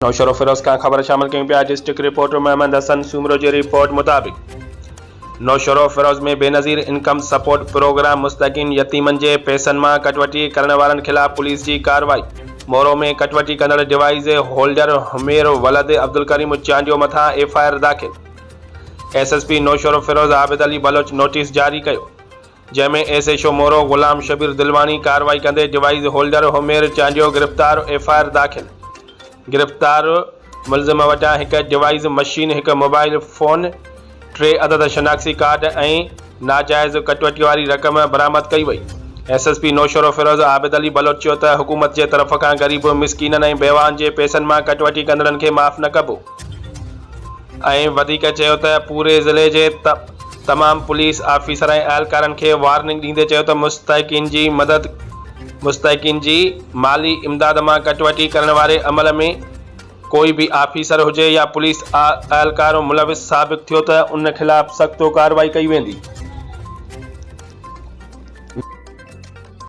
نوشهروفيروز کان خبر شامل ڪيون پيا ڊسٽرڪٽ رپورٽر محمد حسن سومرو جي رپورٽ مطابق Naushahro Feroze ۾ Benazir income support programme مستحقين يتيمن جي پئسن مان ڪٽوتي ڪرڻ وارن خلاف پوليس جي ڪارروائي مورو ۾ ڪٽوتي ڪندڙ ڊوائيز هولڊر حمير ولد عبدالڪريم چانڊيو مٿان ايف I R داخل S S P Naushahro Feroze Abid Ali Baloch notice جاري ڪيو جنهن ۾ S H O Moro Ghulam Shabbir Dilwani ڪارروائي ڪندي ڊوائيز هولڊر حمير چانڊيو گرفتار، ايف I R داخل، گرفتار ملزم وٽان هڪ ڊوائيز مشين، هڪ موبائل فون، ٽي عدد شناختي ڪارڊ ۽ ناجائز ڪٽوتي واري رقم برآمد ڪئي وئي. S S P Naushahro Feroze Abid Ali Baloch چيو ته حڪومت جي طرف کان غريب، مسڪينن ۽ بيواهن جي پئسن مان ڪٽوتي ڪندڙن کي معاف نه ڪبو. ۽ وڌيڪ چيو ته پوري ضلعي جي تمام پوليس آفيسر ۽ اهلڪارن کي وارننگ ڏيندي چيو ته مستحقين جي مدد مستحقين جي مالي امداد مان ڪٽوتي ڪرڻ واري عمل ۾ ڪوئي به آفيسر هجي يا پوليس اهلڪار ملوث ثابت ٿيو ته ان خلاف سخت ڪارروائي ڪئي ويندي.